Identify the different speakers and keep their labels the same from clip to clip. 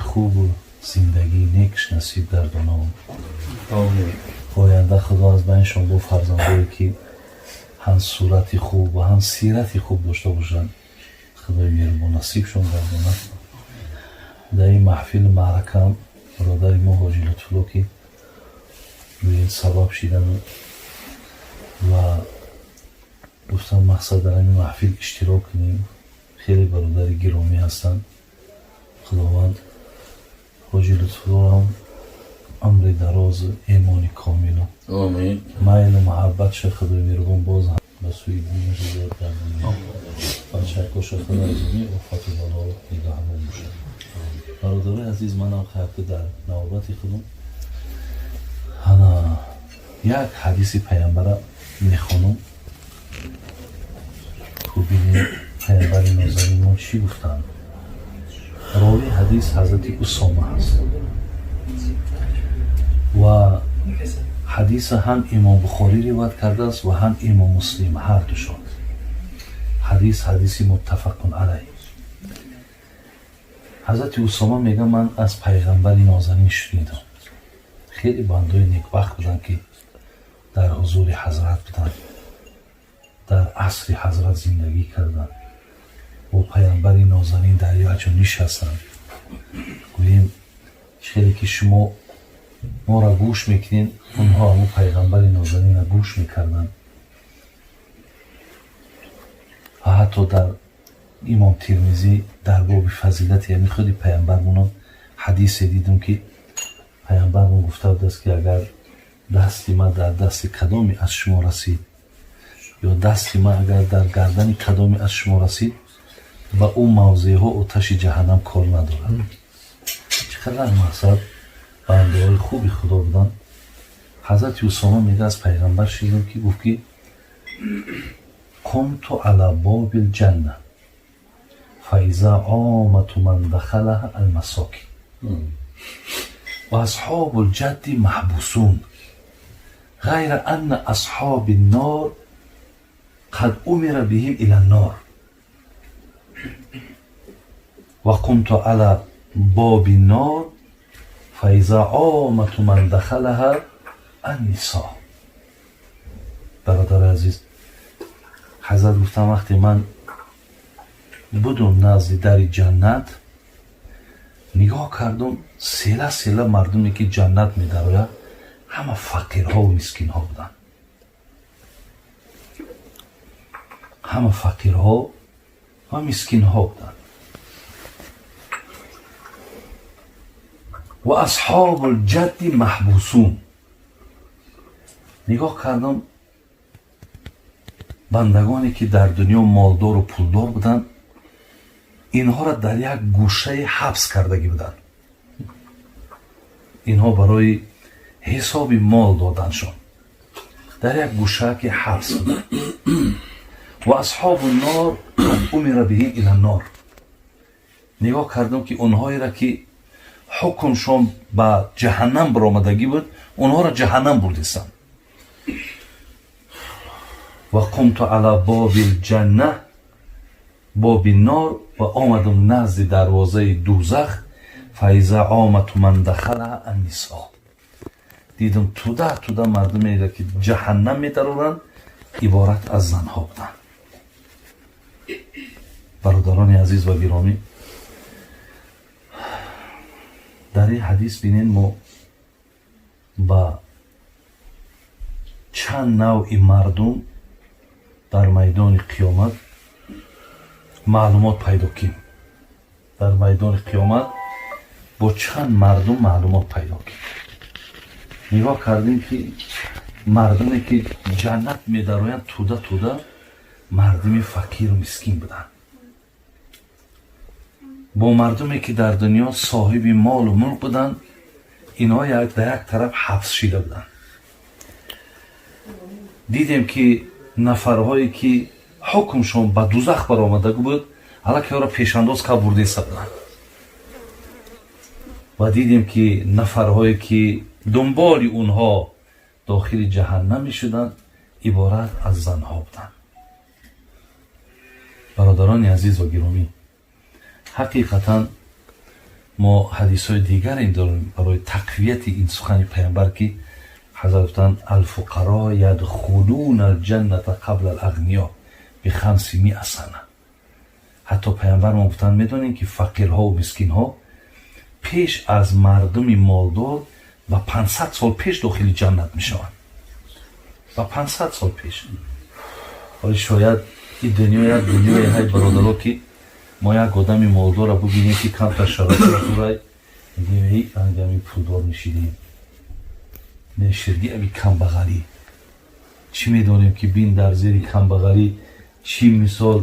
Speaker 1: Хубу зиндагии некш насиб гардонаву оянда Худо аз байншон бо фарзандое, ки ҳам сурати хуб ва ҳам сирати хуб дошта бошанд, Худои меҳрубон насибшон гардонад. Дар ин маҳфилу маъракаам бародари мо ҳоҷи Лутфулло, ки рӯи ин сабаб шидану ва гуфтам, мақсад дар ҳамин маҳфил иштирок кунем, хеле бародари гиромӣ ҳастанд. Худованд ҳоҷи Лутфуллоам умри дарозу эмони комилу майлу муҳаббатша Худои меҳрубон боз ба сӯи динаша зиёд гардонад. Бачакоша Худо аз ин офату бало нигаҳбон бошад. Бародарои азиз, манам хайрки дар навбати худум ҳана як ҳадиси паямбара мехонам. Бубинед, паямбари нозанин мо чӣ гуфтанд. Ровии ҳадис ҳазрати Усома ҳаст ва ҳадиса ҳам Имом Бухорӣ ривоят кардааст ва ҳам Имом Муслим, ҳардушон. Ҳадис ҳадиси муттафақун алайҳ. Ҳазрати Усома мега: «Ман аз пайғамбари нозанин шунидам». Хеле бандои некбахт буданд, ки дар ҳузури ҳазрат буданд, дар асри ҳазрат зиндагӣ карданд, бо паямбари нозанин дар якҷо нишастанд. Гӯем, хеле ки шумо моро гӯш мекунед, онҳо ҳамун пайғамбари нозанинро гӯш мекарданд. Ва ҳатто дар Имом Тирмизӣ дар боби фазилати ҳамин худи паямбармонам ҳадисе дидум, ки паямбармон гуфта будааст, ки агар дасти ман дар дасти кадоме аз шумо расид ё дасти ман агар дар гардани кадоме аз шумо расид, ба ӯ мавзеъҳо оташи ҷаҳаннам кор надорад. Чӣ қадар мақсад бандаҳои хуби Худо буданд. Ҳазрати Усома мега: «Аз пайғамбар шунидам, ки гуфт, ки قمت على باب الجنة فإذا عامة من دخلها المساكين وأصحاب الجد محبوسون غير أن أصحاب النار قد أمر بهم إلى النار وقمت على باب النار فإذا عامة من دخلها النساء». Бародари азиз, ҳазрат гуфтам: «Вақте ман будум назди дари ҷаннат, нигоҳ кардум, села села мардуме, ки ҷаннат медарояд, ҳама фақирҳову мискинҳо буданд, ҳама фақирҳо ва мискинҳо буданд. Ва асҳобу лҷадди маҳбусун. Нигоҳ кардам, бандагоне, ки дар дунё молдору пулдор буданд, инҳоро дар як гӯшаи ҳабс кардагӣ буданд. Инҳо барои ҳисоби мол доданшон дар як гӯшаке ҳабс буданд. Ва асҳобу нор қад умира биҳим ила нор. Нигоҳ кардам, ки онҳоеро, ки ҳукмшон ба ҷаҳаннам баромадагӣ буд, онҳоро ҷаҳаннам бурдистанд. Ва қумту ала боби лҷанна боби нор, ва омадам назди дарвозаи дӯзах, فإذا عامة من دخلها النساء. Дидам, туда туда мардумеро, ки ҷаҳаннам медароранд, иборат аз занҳо буданд». Бародарони азиз ва гиромӣ, дар ин ҳадис бинед, мо ба чанд навъи мардум дар майдони қиёмат маълумот пайдо кунем. Дар майдони қиёмат бо чанд мардум маълумот пайдо кунем. Нигоҳ кардем, ки мардуме, ки ҷаннат медароянд, туда туда мардуми фақиру мискин буданд, бо мардуме, ки дар дунё соҳиби молу мулк буданд, инҳо дар як тараф ҳабс шида буданд. Дидем, ки нафарҳое, ки ҳукмшон ба дузах баромада буд, аллакай ора пешандоз кард бурдеста буданд. Ва дидем, ки нафарҳое, ки дунболи онҳо дохили ҷаҳаннам мешуданд, иборат аз занҳо буданд. Бародарони азиз ва гиромӣ, ҳақиқатан Мо ҳадисҳои дигаре дорем барои тақвияти ин сухани пайғамбар, ки ҳазрат гуфтанд: الفقراء يدخلون الجنة قبل الأغنياء ب500 سنة. Ҳатто пайғамбар мо гуфтанд: медонем, ки фақирҳову мискинҳо пеш аз мардуми молдор ба 500 сол пеш дохили ҷаннат мешаванд, ба 500 сол пеш. Ҳоли шояд ин дунё як дунёе ҳай, бародаро, ки мо як одами молдорро бубинем, ки камтар шароити дурай, мегӯем: эй, ангами пулдор мешидем, меширди аби камбағалӣ. Чӣ медонем, ки бин, дар зери камбағалӣ чӣ мисол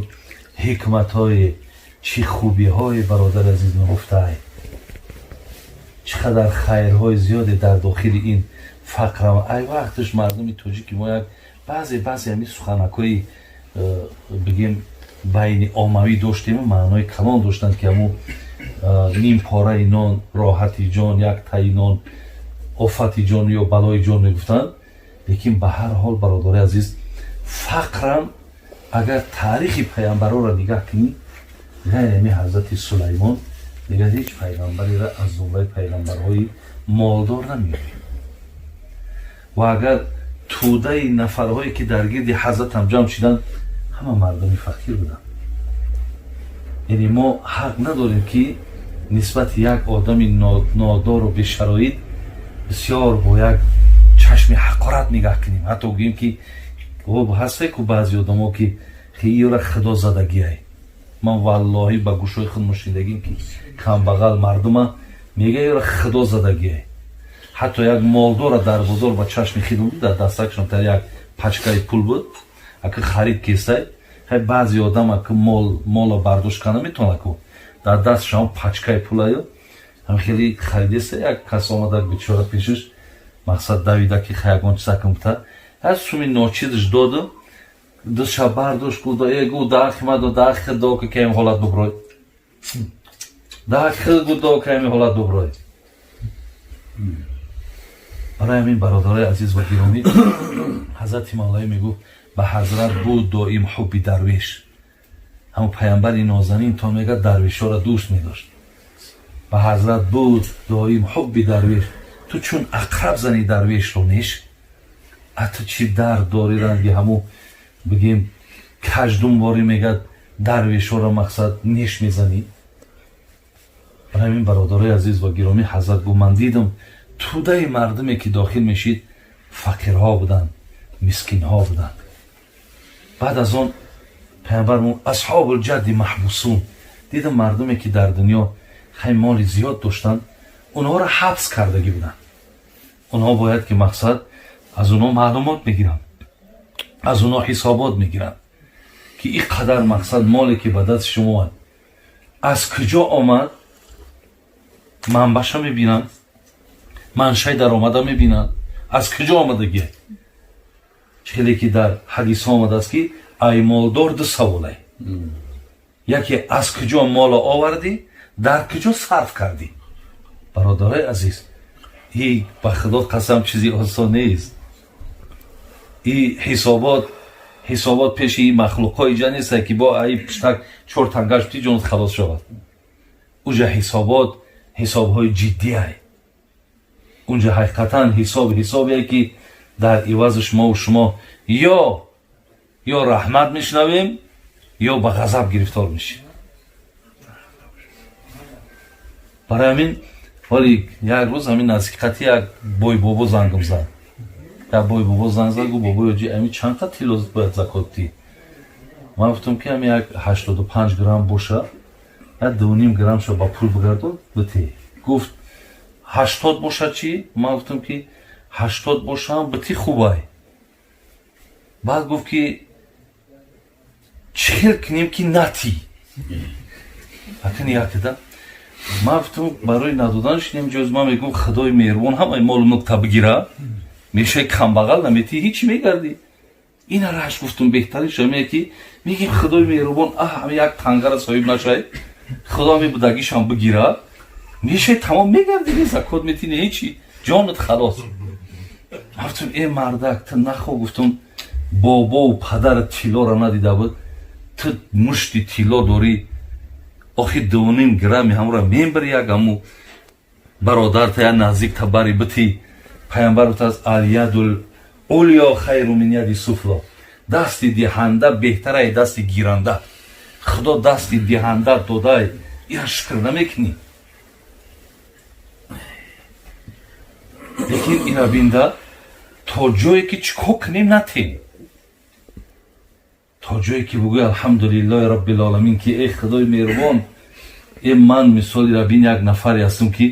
Speaker 1: ҳикматҳое, чӣ хубиҳое, бародари азиз, нуҳуфтаай, чӣ қадар хайрҳои зиёде дар дохили ин фақр. Ай вақташ мардуми тоҷики мо як баъзе ҳамин суханакҳои бигем байни оммавӣ доштему маънои калон доштанд, ки ҳамун ним пораи нон роҳати ҷон, як таи нон офати ҷон ё балои ҷон мегуфтанд. Лекин ба ҳар ҳол, бародари азиз, фақрам агар таърихи пайғамбарҳоро нигаҳ кунӣ, ғайри ҳамин ҳазрати Сулаймон дигар ҳеҷ пайғамбареро аз зумраи пайғамбарҳои молдор намеёбем. Ва агар тӯдаи нафарҳое, ки дар гирди ҳазратам ҷамъ шиданд, ҳама мардуми фақир буданд. Яъне мо ҳақ надорем, ки нисбати як одами нодору бешароит бисёр бо як чашми ҳақорат нигаҳ кунем, ҳатто гӯем, ки ҳасте ку баъзе одамо, ки хиёра худо задагиай. Ман валлоҳӣ ба гӯшҳои худ мушнидагим, ки камбағал мардума мега: ёра худо задагиай. Ҳатто як молдора дар бозор ба чашми хид дар дастакшон тар як пачкаи пул буд, ака харид кесай. Хай, баъзе одам ака мол мола бардошт кана метавона ку дар дастшон пачкаи пулаю ҳам хеле харидеса. Як кас омада, бечора, пешаш мақсад давида, ки хай ягон чиза кун, ҳар суми ночизш доду, душа бардошт, гуфт: э, гу дахи ма дахи до ки каем ҳолат буброй, дахи гу до каем ҳолат буброй. Барои ҳамин, бародарои азиз ва гиромӣ, ҳазрати Мавлавӣ мегуфт: ба ҳазрат буд доим ҳубби дарвеш. Ҳамн пайғамбари нозанин то мегӯяд, дарвешҳоро дӯст медошт. Ба ҳазрат буд доим ҳубби дарвеш, ту чун ақраб зани дарвешро неш. А ту чӣ дард дорӣ? Ранги ҳаму бигем каждумворӣ мегӯяд, дарвешҳоро мақсад неш мезанӣ. Барои ҳамин, бародарои азиз ва гиромӣ, ҳазрат гуфт: ман дидам, тӯдаи мардуме, ки дохил мешид, фақирҳо буданд, мискинҳо буданд. Баъд аз он пайғамбар: أصحاب الجد محبوسون. Дидам, мардуме, ки дар дунё хай моли зиёд доштанд, онҳоро ҳабс кардагӣ буданд. Онҳо бояд, ки мақсад аз онҳо маълумот мегиранд, аз онҳо ҳисобот мегиранд, ки ин қадар мақсад моле, ки ба дасти шумо омад, аз куҷо омад. Манбаша мебинанд, маншаи даромада мебинанд, аз куҷо омадагӣ. Хеле ки дар ҳадисҳо омадааст, ки ай молдор ду саволай: яке, аз куҷо моло овардӣ, дар куҷо сарф кардӣ. Бародарои азиз, и ба худо қасам, чизи осон нест и ҳисобот. Ҳисобот пеши и махлуқҳои ҷа неста, ки бо ай пиштак чор тангаш бити, ҷонат халос шавад. Уҷа ҳисобот ҳисобҳои ҷиддиай. Унҷа ҳақиқатан ҳисоб ҳисобе, ки дар ивазаш мову шумо ё раҳмат мешунавем, ё ба ғазаб гирифтор мешем. Барои ҳамин ҳоли як рӯз ҳамин наздиқати як бойбобо зангам зад. Як бойбобо занг зад, гуфт: бобои оҷи, ами чанд та тилло бояд закот дӣ? Ман гуфтам, ки ами як 85 грамм боша, як 2,5 граммшо ба пул бигардон, бите. Гуфт: 80 бошад чӣ? Ман гуфтам, ки 80 бошам, бити, хубай. Баъд гуфт, ки чӣ хел кунем, ки натӣ акни якда? Ман гуфтам, барои надоданаш ҷоз ман мегӯм: худои меҳрубон ҳамаи молу мулкта бигира, мешавӣ камбағал, наметӣ, ҳичи мегардӣ. Ина раш гуфтум, беҳтарин шамее, ки мегем: худои меҳрубон, аҳ, як тангара соҳиб нашай, худо ҳами будагишам бигира, мешавӣ тамом, мегардӣ, не закот метӣ, не ҳичи, ҷонат халос. Гуфтум: э мардак, ту нахо, гуфтум, бобову падарат тиллоро надида буд, ту мушти тилло дорӣ. Охи 2,5 грамми ҳамура мебари, як ҳаму бародарта, як наздикта бари бити. Пайғамбар гуфтааст: اليد العليا خير من يد السفلى. Дасти диҳанда беҳтараи дасти гиранда. Худо дасти диҳанда додай, ира шукр намекунӣ. Лекин ира бинда, то ҷое ки чӣ кор кунем, натем, то ҷое ки бугӯй: алҳамдулиллоҳи роббил ки эй худои меҳрубон, э ман мисол ира бин, як нафаре ҳастам, ки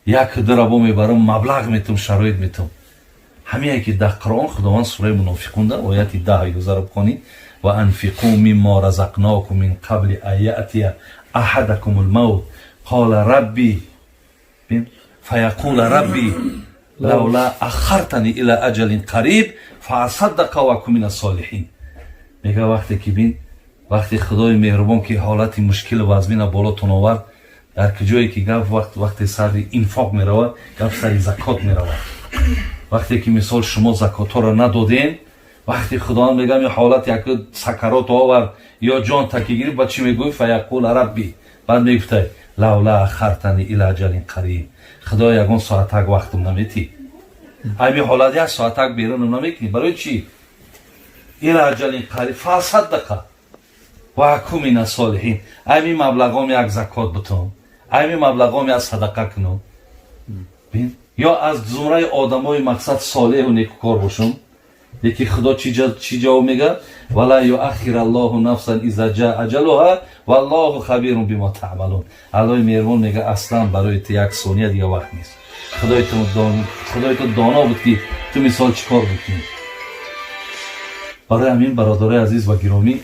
Speaker 1: як дурабо мебарам, маблағ метум, шароит метум. Ҳамие ки дар Қуръон Худованд сураи Мунофиқун да ояти 10-11 бихонӣ: ва анфиқу мимма разақнокум мин қабли ан яътия аҳадакум лмавт қола рабби фаяқула рабби лавла ахартани ила аҷалин қариб фаасаддақа ва акун мина солиҳин. Мега, вақте ки бин, вақте Худои меҳрубон ки ҳолати мушкилу вазмина болотон овард, дар куҷое ки гап вақте сари инфоқ меравад, гап сари закот меравад, вақте ки мисол шумо закотҳоро надодем, вақте Худованд мегам ё ҳолат як сакарот овард ё ҷон таки гирифт, ба чӣ мегӯй? فيقول رب, баъд мегуфтай: لولا أخرتني إلى أجل قريب. Худо, ягон соатак вақтам наметӣ, ами ҳолат як соатак берунам намекунӣ, барои чӣ? إلى أجل قريب فأصدق وأكن من الصالحين. Ами маблағом як закот бутон, ами маблағом як садақа кунам ё аз зумраи одамои мақсад солеҳу некукор бошам. Лекин Худо чӣ ҷавоб мега? ولن يؤخر الله نفسا إذا جاء أجلها والله خبير بما تعملون. Аллоҳи меҳрубон мега: аслан барои ту як сония дига вақт нест. Худои ту доно буд, ки ту мисол чӣ кор мекунӣ. Барои ҳамин, бародарои азиз ва гиромӣ,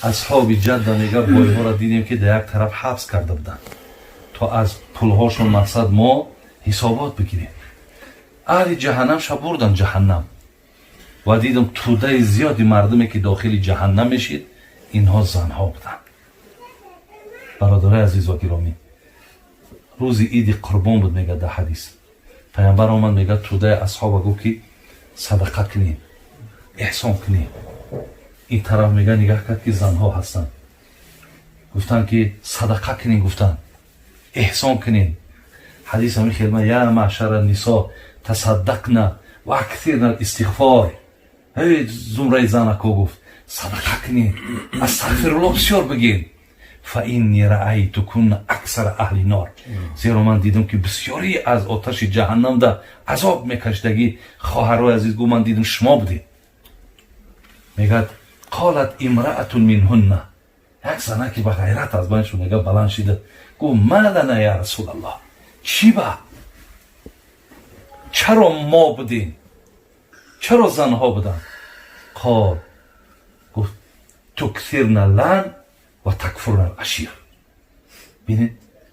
Speaker 1: асҳоби ҷадда, мега, бойҳоро дидем, ки дар як тараф ҳабс карда буданд, то аз пулҳошон мақсад мо ҳисобот бигирем. Аҳли ҷаҳаннам ша бурдан ҷаҳаннам ва дидам тӯдаи зиёди мардуме, ки дохили ҷаҳаннам мешид, инҳо занҳо буданд. Бародарои азиз ва гиромӣ, рӯзи Иди Қурбон буд. Мега, дар ҳадис Пайғамбар омад, мега, тӯдаи асҳоба гуфт, ки садақа кунем, эҳсон кунем. Ин тараф, мега, нигаҳ кард, ки занҳо ҳастанд. Гуфтанд, ки садақа кунем, гуфтанд, эҳсон кунем. Ҳадис ҳамин хелма: يا معشر النساء تصدقن وأكثرن الاستغفار. Эй зумраи занако, гуфт, садақа кунем, астағфирулло бисёр бигем. فإني رأيتكن أكثر أهل النار. Зеро ман дидам, ки бисёрӣ аз оташи ҷаҳаннамда азоб мекашидагӣ, хоҳарҳои азиз, гу, ман дидам, шумо будед. Мегӯяд: قالت امرأة منهن. Як зана, ки ба ғайрат аз байн шуд, мега, баланд шида гуфт: ما لنا يا رسول الله? Чӣ ба, чаро мо будем, чаро занҳо буданд? قال, гуфт: تكثرن اللعن وتكفرن العشير. Бинед,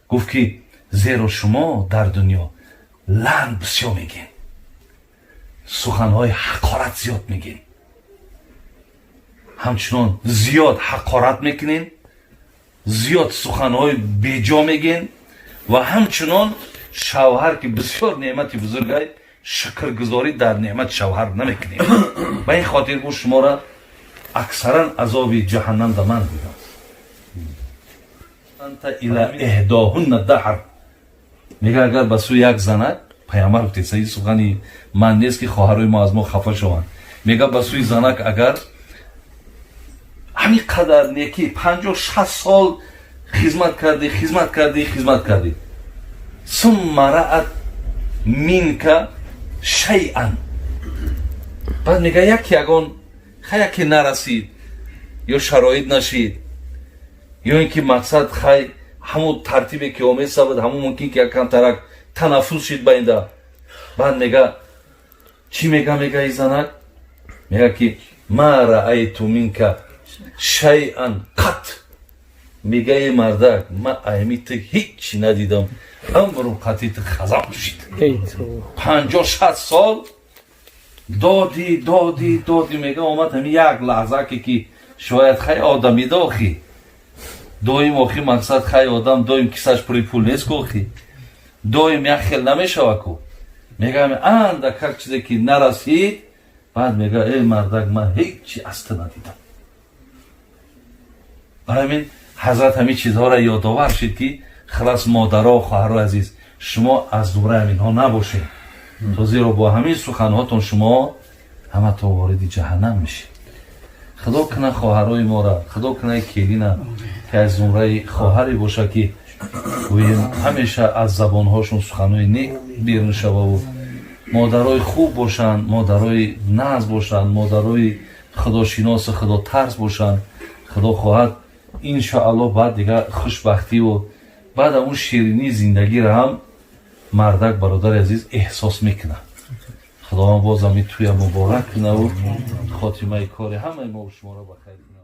Speaker 1: гуфт, ки зеро шумо дар дунё лаън бисёр мегӯед, суханҳои ҳақорат зиёд мегӯед, ҳамчунон зиёд ҳақорат мекунед, зиёд суханҳои беҷо мегӯед ва ҳамчунон шавҳар, ки бисёр неъмати бузургай, шукргузорӣ дар неъмати шавҳар намекунед. Ба ин хотир, гуфт, шуморо аксаран азоби ҷаҳаннам да ман дидам. أنت إلى إحداهن الدهر. Мега, агар ба сӯи як занак, Пайғамбар гуфтед, саи сухани ман нест, ки хоҳарои мо аз мо хафа шаванд, мега, ба сӯи занак агар ҳамин қадар некӣ 50-60 сол хизмат кардӣ, хизмат кардӣ, хизмат кардӣ, ثم رأت منك شيئا, баъд мега, як ягон хай яке нарасид ё шароит нашид, ё ин ки мақсад хай ҳамун тартибе ки омесавад, ҳамун мумкин ки як камтарак танаффус шид байнда. Баъд мега, чӣ мега? Мега, и занак мега, ки ما رأيت منك شيئا قط. Мега: е мардак, ма айми ту ҳичи надидам, амру қатъи ту хазам шид. 50-60 сол додӣ, додӣ, додӣ, мега, омад ҳами як лаҳзаке, ки шояд хай одами дохи доим, охи мақсад хай одам доим кисаш пури пул нест ку, охи доим як хел намешава ку. Мега, андакак чизе ки нарасид, баъд мега: эй мардак, ман ҳечи аз ту надидам. Барои ҳамин Ҳазрат ҳамин чизҳоро ёдовар шид, ки халас, модаро, хоҳаро азиз, шумо аз зумраи ҳаминҳо набошед, то зеро бо ҳамин суханҳотон шумо ҳаматон вориди ҷаҳаннам мешед. Худо куна хоҳарои мора, Худо куна келина, ки аз зумраи хоҳаре боша, ки гӯем, ҳамеша аз забонҳошон суханҳои нек берун шававу модарои хуб бошанд, модарои нағз бошанд, модарои худошиносу худотарс бошанд. Худо хоҳад, иншоаллоҳ, баъд дигар хушбахтиву баъд он ширинии зиндагиро ҳам мардак, бародари азиз, эҳсос мекунад. Худованд боз ҳами туя муборак кунаву хотимаи кори ҳамаи мо шуморо ба хайр кунад.